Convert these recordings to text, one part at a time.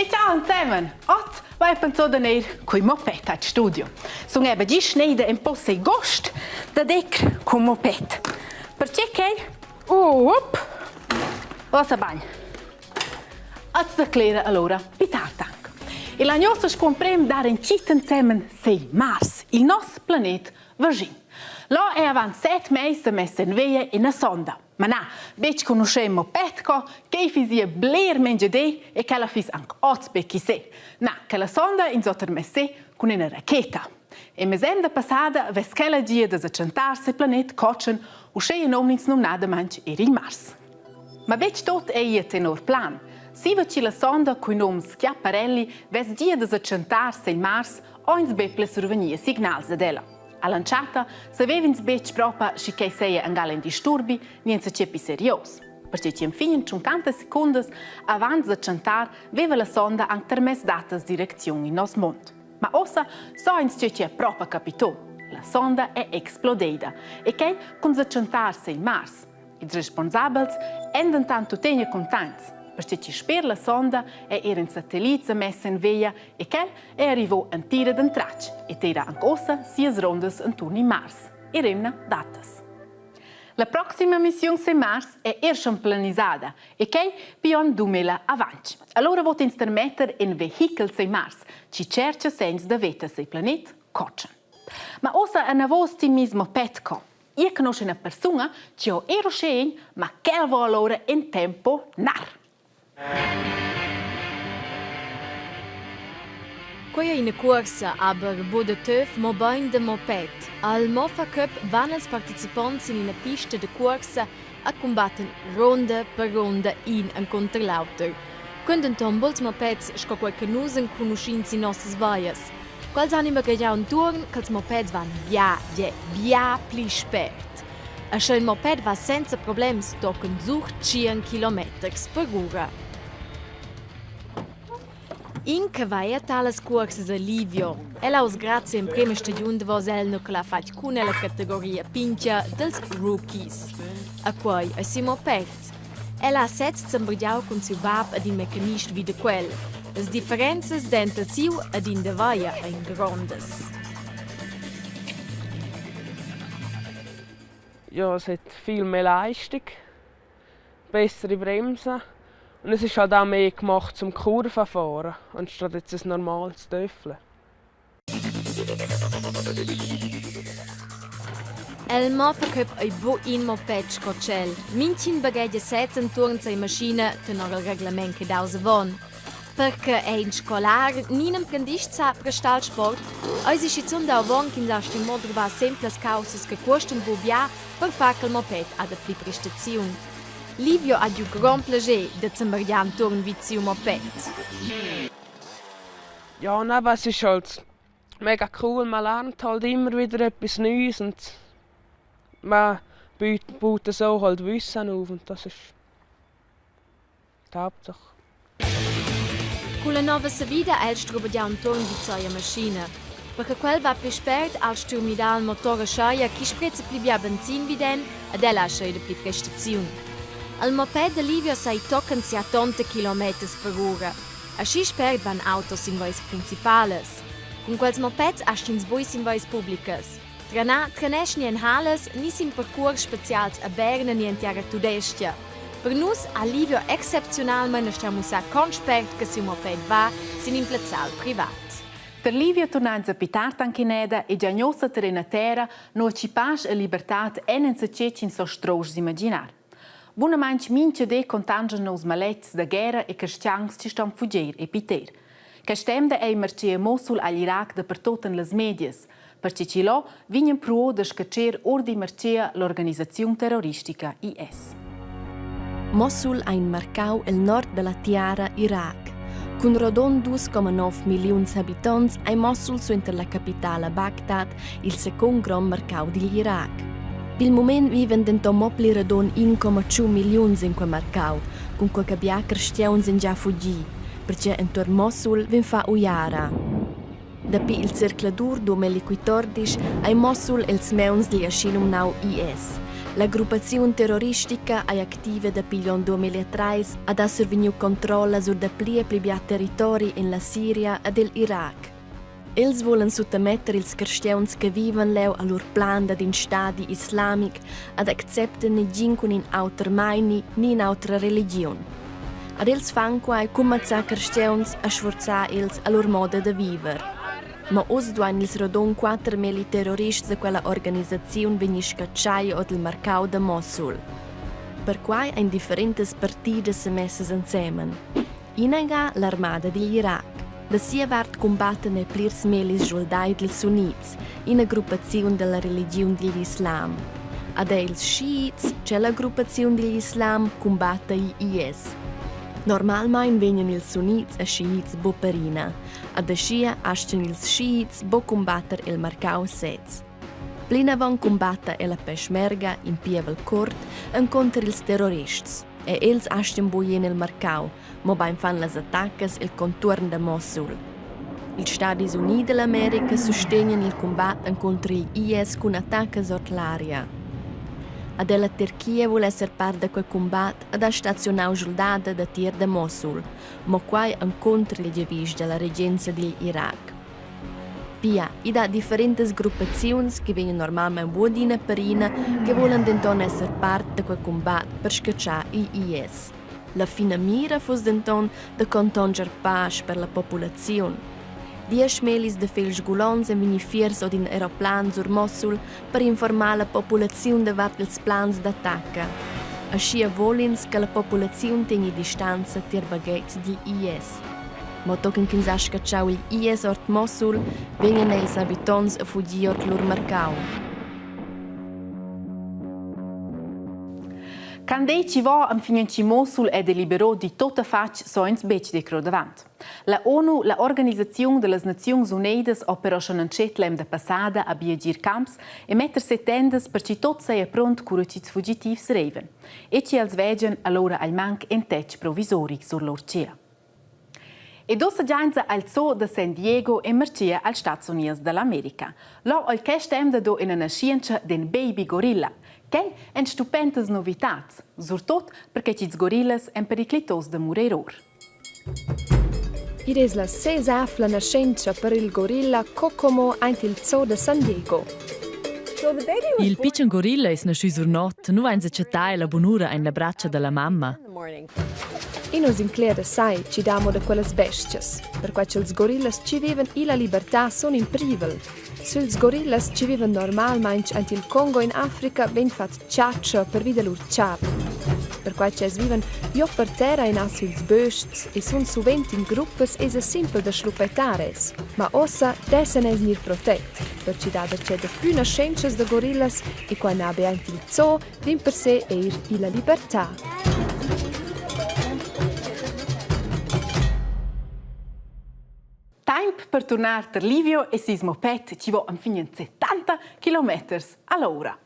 E ciao insemen! Oz vai pensò da neir coi moped al studio. Sun eben gist neida un po sei gost da dec cun moped. Perche che? Up! Ossa bagn. Az declera allora pitar tank. E la nossa scumprem dar in cit insemen sei Mars, il nos planet Virgin. Là è avant set mais da mess en veia ina sonda. Ma na, betg conuschem mo Petco, quei fisia bler mengia e quella fiss anc oz be chi se. Na, quella sonda ins oter mess se cun ina racheta. E mesemda passada vess quella gia da sa se planet cotschen, uschè nom ins numnadamaing er il Mars. Ma betg tot è ia tenor plan. Siva chi la sonda cui nom Schiaparelli vess gia da sa tschentar se il Mars, ho ins be ple survegnir signals dad ella. All'entschatta savev'ins betg propa schi quei seia angal in disturbi ni enzatgei pli serios. Perche chi enfin in tschuncanta secundas avant da tschentar veva la sonda anc termess datas direcziun in nos mund. Ma ossa so ins tge chi è propa capito. La sonda è explodeida e quei cun sa tschentar sei Mars. Ils responsabels èn dentant tuttegna contents, perche chi sper la sonda è er in satellit sa mess en veia e quel è arrivò entira d'entratg e tira anc ossa sias rondas enturn il Mars e rimna datas. La proxima missiun sin Mars è er schon planisada e quai pion 2000 avanti. Allora vot ins termetter in vehichel sin Mars, ci cercha segns da veta sil planet cotschen. Ma ossa enavos ti mismo Petco. Io conosco una persuna che ho ero scen, ma quel vo allora in tempo nar. Quei ei ina cuorsa, aber buc da töf, mobein da moped. Al Mofa Cup van ils participonts sin ina pista da cuorsa a cumbatter ronda per ronda in encunter l'auter. Cun denton bucs mopeds sco quei che nus enconuschin sin nossas vias. Quels han baghegiau entuorn ch'ils mopeds van bia, gie bia pli spert. E sche il moped va senza problems tochen sur tschien kilometers per ura. In che va era talas cuorsas a Livio. El ha uss grazia emprema stagiun davos el nu ch'el ha fatg cun ella categoria pintga dals rookies. A quei ei siu moped. El ha sez zambergiau cun siu bab ed in mecanist vi da quel. Las differenzas denter siu ed in da vaia ein grondas. Ja, es hat viel mehr Leistung, bessere Bremsen und es ist halt auch mehr gemacht zum Kurven fahren, anstatt jetzt ein normales Töffel. El Mofa-Cup ei buc in moped sco tschel. Mintgin baghegia sez entuorn sia maschina tenor il reglament che daus avon. Per che ei in scolar ni in emprendist sa prestar al sport, eisi schizun dau avon ch'ins astgi mo druvar semplas caussas che cuostan buc bia per far ch'il moped ha dapli prestaziun. Livio ha giu grond plascher da zambergiar entuorn vid siu moped. Ja, und eben, es ist halt mega cool, man lernt halt immer wieder etwas Neues und man baut so halt Wissen auf und das ist die Hauptsache. Culla nova savida ha el strubegiau entuorn vid sia maschina. Per che quel va pli spert ha el stuiu midar il motor aschia ch'i sprezza pli bia benzin viden ed el ha aschia dapli prestaziun. Il moped da Livio sei tochen siatonta kilometers per ura. Aschi spert van autos sin vias principalas. Cun quels mopeds astg'ins buc sin vias publicas. Trenar trenesch ni en halas ni sin parcurs specials a Berna ni en tiara tudestga. Per nus ha Livio excepziunalmein astgau mussar con spert che siu moped va sin in plazzal privat. Per Livio turnains a pi tard anche ineda e già gnossa ter ina terra, nua chi pasch e libertad èn enzatge ch'ins so strousch s'imaginar. Bunamain mincha di contanschan nos maletgs da guerra e cristians chi ston fugir e piter. Quest'emda ei marcia Mosul agl Irac dapertut en las medias, perche chi là vegnan pruo da scatscher or di marcia l'organisaziun terroristica IS. Mosul ha in marcau el nord dalla tiara Irac. Cun rodund 2,9 milliuns habitonts ei Mosul suenter la capitala Bagdad il secund grond marcau digl Irac. Pil mument vivan denton mo pli radund 1,tschun milliuns en quei marcau, cunquei che bia carstgauns ein gia fugi, pertgei entuorn Mosul vegn fa uiara. Dapi il zercladur 2014 ei Mosul els mauns digl aschinumnau IS. La gruppaziun terroristica ei activa dapi igl onn 2003 ed ha survegniu controlla sur da pli e pli bia territori en la Siria ed el Irac. Els vulan suttametter ils carstgauns che vivan leu a lur plan dad in stadi islamic ed acceptan negin cun in auter meini ni in'autra religiun. Ad els fan quai cun mazzar carstgauns e sfurzar els a lur moda da viver. Ma uss duain ils rodund 4000 terrorists da quella organisaziun vegnir scatschai ord il marcau da Mosul. Perquai ein differentas partidas semessas ensemen. Ina ga l'armada digl Irac. Da sia vart cumbattan er plirs mellis schuldai dils sunnits, ina gruppaziun dalla religiun digl islam. Ad er ils schiits, tschella gruppaziun digl islam, cumbatta igl IS. Normalmein vegnan ils sunnits e schiits buc perina, Ad aschia astgan ils schiits buc cumbatter el marcau sez. Plinavon cumbatta ella peschmerga in pievel curt encunter ils terrorists e els astgan buc ir en il marcau, mobein fan las attaccas el contuorn da Mosul. Ils Stadis Units dall'America sustegnan il cumbat encunter igl IS cun attaccas ord l'aria. Ad ella Tirchia vul esser part da quei cumbat ed ha staziunau schuldada datier da Mosul, mo quai encunter il giavisch dalla regenza digl Irac. Pia, i dat differentas gruppaziuns che vegnan normalmein buc adina perina, che vulan denton esser part da quei cumbat per scatschar igl IS. La finamira fuss denton da contonscher pasch per la populaziun. Dieschmellis da fegls sgulonts ein vegni fiers ord in aeroplan sur Mossul per informar la populaziun davart ils plans d'attacca. Aschia vul ins che la populaziun tegni distanza tier baghetgs digl IS. Mo tochen ch'ins ha scatschau igl IS ord Mossul, vegnan ils habitonts a fugir ord lur marcau. Candei ci va enfin ci Mosul è deliberò di tuttafatg so ins betg decro davant. La ONU, la Organisaziun da las Naziuns Unidas, ha però schon antschet l'emda passada a biagir camps e metter se tendas per chi tot saja pront cura ch'ils fugitivs reivan. E chi els vegian allura almanc in tetg provisoric sur lur tgea. Ed ussa giainsa al zoo da San Diego e marchia als Stats Unids da l'America. Là al quest emda do ina naschientscha d'in baby gorilla. Quai èn stupentas novitats, surtut perché ch'ils gorillas èn periclitos da murir or. Id es la sesavla naschentscha per il gorilla Kokomo aint il zoo da San Diego. Il pitschen gorilla es naschü sur not, nu vainsa chattà la bunura in la bratscha da la mamma. I nu s'incler da sai chi dà amo da quellas bes-chas, perquai cha'ls gorillas chi vivan illa libertà sun in privel. Süls gorillas chi vivan normalmaing aint il Congo in Africa vegn fat chatscha pervi da lur charn. Perquai ch'els vivan giò per terra e na süls bös-chs e sun suvent in gruppas esa simpel da schluppettar els. Ma uossa dessan els gnir protet, perche dà darcheu daplü naschentschas da gorillas e qua na be aint il zoo, dimpersè eir illa libertà. Temp per turnar tar Livio e ses moped chi vo enfin in 70 kilometers all'ora.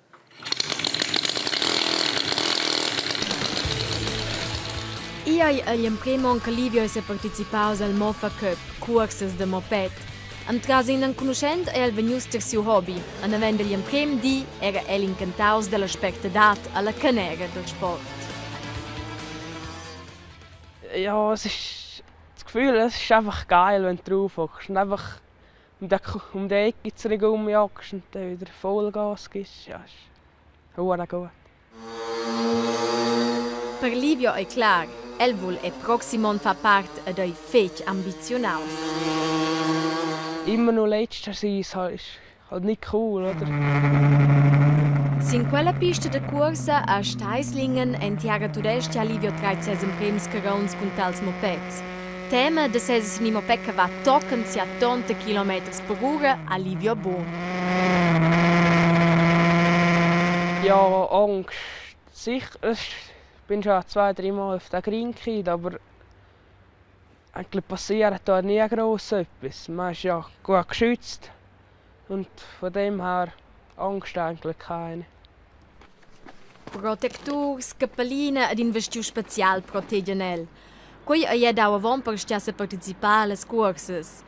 Igl ei gl'emprem onn che Livio ei separticipaus al Mofa Cup, cuorsas da moped. Entras in enconuschent ei el vegnius tier siu hobi. E naven dagl emprem di era el incantaus dalla spertadad alla canera dal sport. Ja, es ist das Gefühl, es ist einfach geil, wenn du drauf hockst und einfach um die, um die Ecke zurück umjagst und dann wieder Vollgas gibst. Ja, ist huere gut. Per Livio ei clar, el vul e proxim onn far part ed ei fetg ambiziunaus. Immer nur letzter sein ist halt nicht cool, oder? Sin quella pista da cuorsa a Steislingen en tiara tudestga ha Livio tratg ses emprems carrons cun tals mopeds. Tema da sez sin in moped che va tochen 70 kilometers per ura ha Livio Bon. Ja, Angst sicher. Ich bin schon zwei, drei Mal auf den Green gekommen, aber eigentlich passiert da nie gross etwas. Man ist ja gut geschützt und von dem her Angst eigentlich keine. Protecturs, cappellina ed in vestiu special protegian el. Quei ei era dau avon per stuer separticipar allas cuorsas.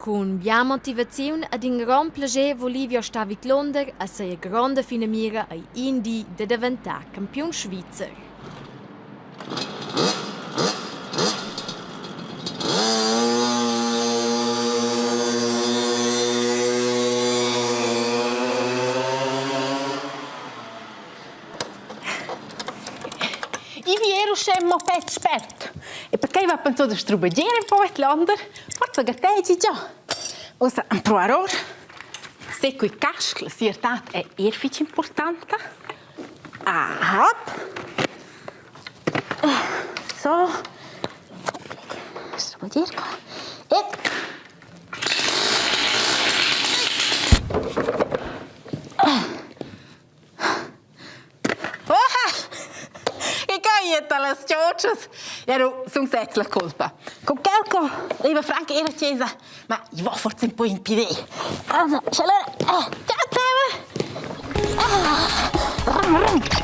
Cun bia motivaziun ed in grond plascher vul Livio star vidlunder e sia gronda finamira ei in di da daventar campiun svizzer. I vi er uschè moped spert. E perquai va pensò da strubegiar ün po vidlonder, forsa gartegi già. Ussa empruar or. Se quei casc, la siertad è er fich importanta. Aha. So. Strubegiar qua. E Oha! Che caietta las chotschas! Ero sun sez la colpa. Con quel co leva franc era a chesa, ma i va forse un po' in pidé. Also, allora, ciao zusammen! Ah, rum, rum.